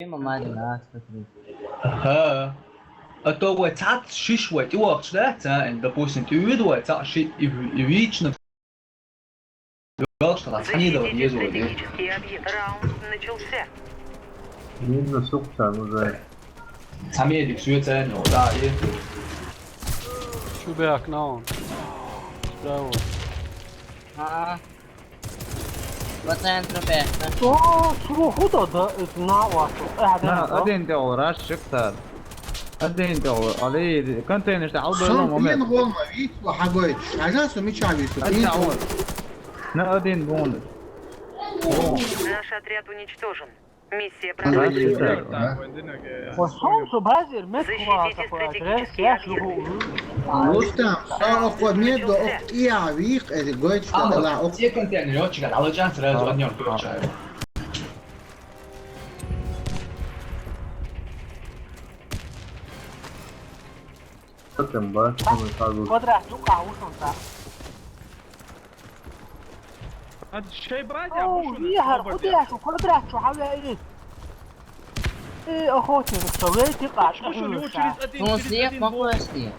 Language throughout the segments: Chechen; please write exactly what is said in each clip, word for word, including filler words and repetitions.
Ма мадина, а, смотри. Аха. А то вай цхьацца шиш вай тӀевахча дац, а, допустим, тӀевида вай цхьаъ шиъ и, и вийчна йолча хана цхьанне а вай деза вай де. Стратегический объект. Раунд начался. Видно, сукца уже. Цхьа медик соьца а, ну, да, и. Чубяк, наун. Справа. А. По центру бегает. О, слуху да, да, это на вас. А, да, На, да. Один тӀе гӀолла раш чекхтар. Один тӀе гӀолла. Али, контейнер тӀа алба Сон лом момент. Пен гӀолма вит ва хьагой. Хьажа со мича вит ва. Один тӀе гӀолла. На один вон. Наш отряд уничтожен. Миссия провалена. Защитите стратегический объект. Рустам, со окко медо, окко я вих, эти гойч, Ама, что ла, окко. Секунд, я не очень, а лучше сразу от него получаю. Потом, ба, потом и сразу. Квадрат, ну-ка, ушел так. Ад шайбади Оу, абушуна, вихар, абади. Квадрат, шу, квадрат, шу, хьавяйри. Э, охотник, шу, вейти къаш. Абушун, ю, через один, Шун через слеп, один, макуэс вот. Слеп.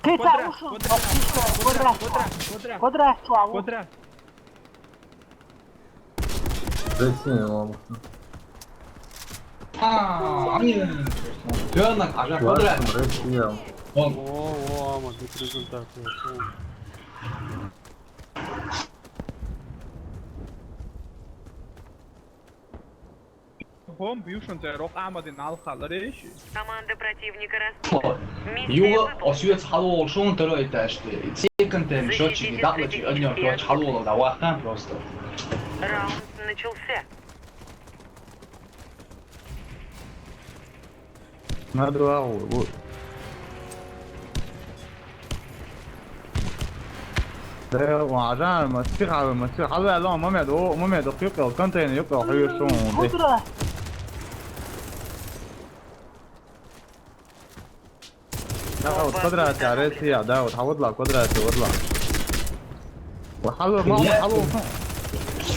Кита, квадрат, ушун, квадрат, квадрат, квадрат, квадрат, квадрат, шу, аву. Квадрат. Зачем его обушун? А, они, всё, на, а, квадрат. Классно, Россия. Он. О, о, ама, тут результат, о, о. Бомб юшун те рок амадин алхалар эши. Команда противника рас-, О, миссия юла, выполнена. Освет халуол шун второй этаж. Секунд тем счётчики, Защитите да, плачи, стратегический огнём, объект. Короче, халуол, да, вахан просто. Раунд начался. Надо вот. Да, ладно, мастер, а, мастер, а, ладно, момент, о, момент, о, кюкал, контейнер, юкал, хай шун, да. Кудра? Да, вот квадрат, а, рейс я, да, вот, а вот ла, квадрат, вот ла. Вот, алло, мама, алло.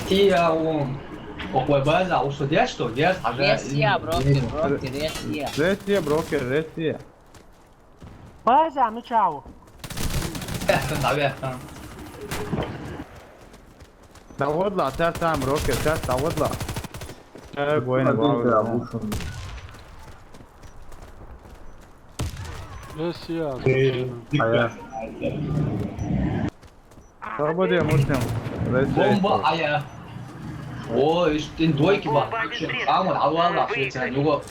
Ты, а, он. Около база, а что, где, что, где, а, Ресия, брокер, брокер, Ресия. Ресия, брокер, Ресия. База, мы чао. Эх, наверное. Да вот ла, цар там, брокер, цар там вот ла. Э, гойна, Один главное, да, да. Вышел. Ресия, Э, слушай. А я. Свободе, Муслим. Рейс, рейс. Бомба, а я. О, ишт ин двойки ба. Бомба обезврежена. Амр, алла, алла, все тянь, юго.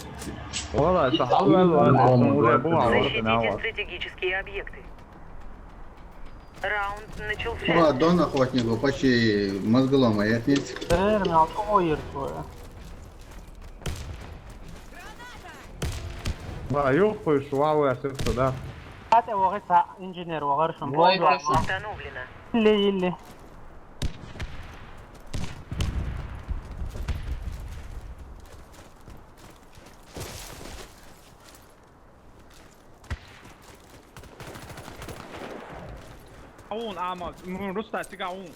Вала, это алла, алла, алла, Бомба, уже да. Была, вот она, Защитите вот. Стратегические объекты. Раунд начался. О, Дон охотник, почти мозголома, я отнес. Терминал, кого иртуя? Ба, юхуй, швалы, а всё, да. Ате вогъиса инженер вогъар шум. Бомба установлена. Илли, илли. Аун, ама, ну, Руста, цига аун.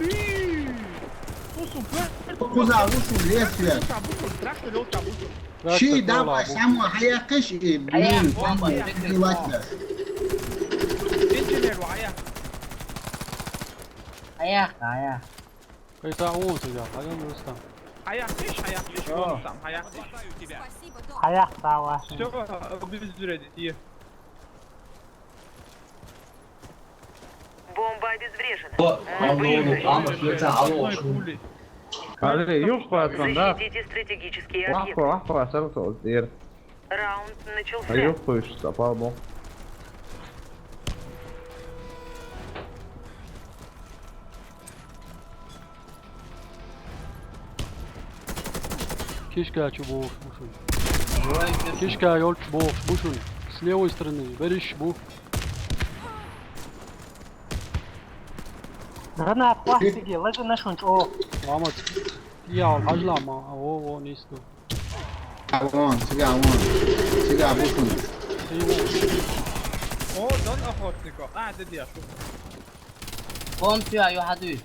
Ии! Куза, вушу, лес, лес. Лёлка, вушу, страшно, Лёлка, вушу. Ши, давай, саму, хаяхыш, и, блин, бомба, убивать нас. Инженер, ая. Ая, ая. Кайса он тебя, ая, ну что? Аяхыш, аяхыш, Всё. Вон там, аяхыш. Спасибо, Дон. Аяхта, ваши. Всё, без вреда, иди. Бомба обезврежена. О, мы выиграли. Ама, ама, ама, ама, ама, ама. Али, юх, пацан, да. Защитите стратегические объекты. Вахпа, вахпа, сразу дер. Раунд начался. А юх, слышишь, запал был. Кишка чу бу, бушун. Кишка ёлч бу, бушун. С левой стороны, бериш бу. Гранат, пластиги, лежи на шунч, о. Ламац. Я, хажлама, о, о, нисту. Вон, цига, вон. Цига, бушун. О, Дон охотнико. А, дед я, шу. Бомб сюа, ю хадуй.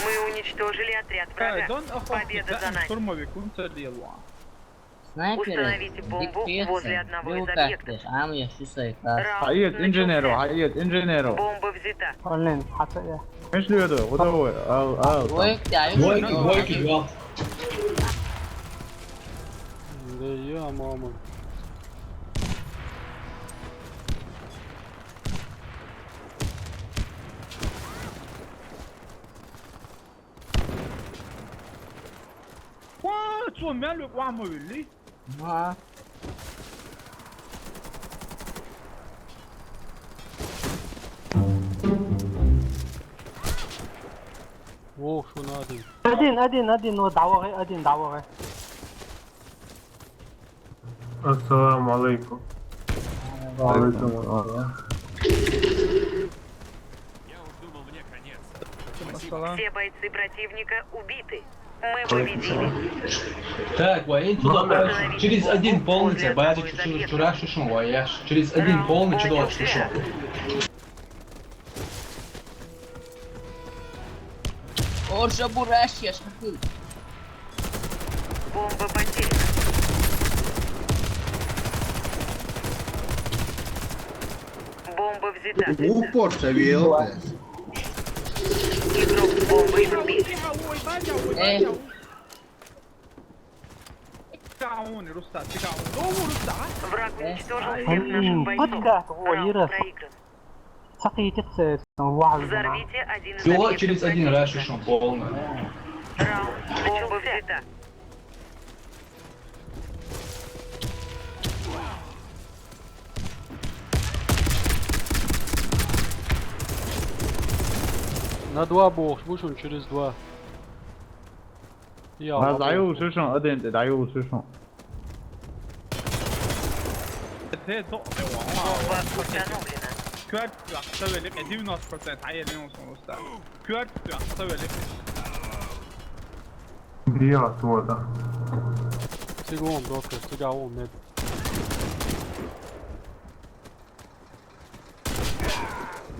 Мы уничтожили отряд Hey, врага. don't affect Победа that за нами. Штурмовик, унца дело. Снайперы, Установите бомбу дикпехты, возле одного из вы объектов. как-то, а мы я что с этой класс. Раунд Hayır, inženero, начался. Hayır, inženero. Бомба взята. Olin, hata ya. Meš li vedo, what the hell? Al, al. Двойки, а Двойки, двойки, два. Да я мама. What? So, man, look, what movie? Ага. Ох, что надо. Один, один, один, ну, давай, один, давай. Ассаламу алейкум. Алейкум ассалам. Mašallah. Все бойцы противника убиты. Мы победили. Так, вай, ин туда, короче, через один полный, це баязи чура шишон, вай, я ж через один полный чудо шишон. Орша бураш, я шкатыл. Бомба потеряна. Бомба взята. Упор совел. Игрок с бомбой убит. Э, Fica onde, Rusta? Fica onde? Ô, Rusta! Враг Э, уничтожил ай, всех наших м, бойцов. подгад, о, Раунд Ирас. проигран. Сакъи тиксе, вагь. Взорвите один из Всего объектов через один противника. раз шишон полный. Раунд бомба взята. На два бог, слушай, он через два. Я Mas ладно. Dayul Shishon, один, Dayul Shishon. Te to, Бомба установлена. Kör, ja, så väldigt, det är ju något procent, nej, det är någon som måste. Kör, ja, så väldigt. Где оттуда? Сигон, доктор, сигон, мед.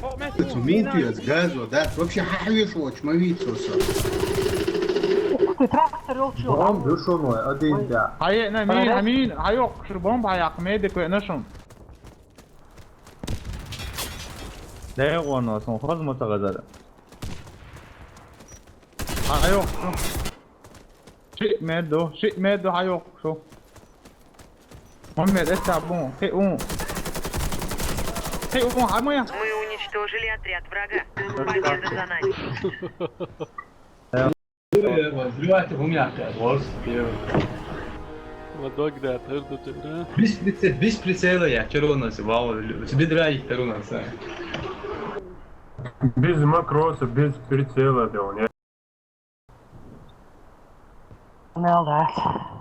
Oh, men It's a multi, it's guys, or that. Вообще, حاحويش واتش ما فيك سوسا. Ты трактор, ёлчу. Бомб, душевной, один, да. Hayır, ne, min, min, hayır, şu bomba ayak, medik ve nasıl? Ne, onu son, fazla mı takacak? Hayır, şu. Shit, medo, shit, medo, hayır, şu. Muhammed, это бомб, ты ум. Ты ум, а моя? Мы уничтожили отряд врага. Победа за нами. Взрывайте, у меня опять. Вот, первый. Ладок, да, тырдытыр, да? Без прице-, без прицела я, что у нас, вау, тебе драйв, что у нас, а? Без макроса, без прицела, да, он. Nailed that.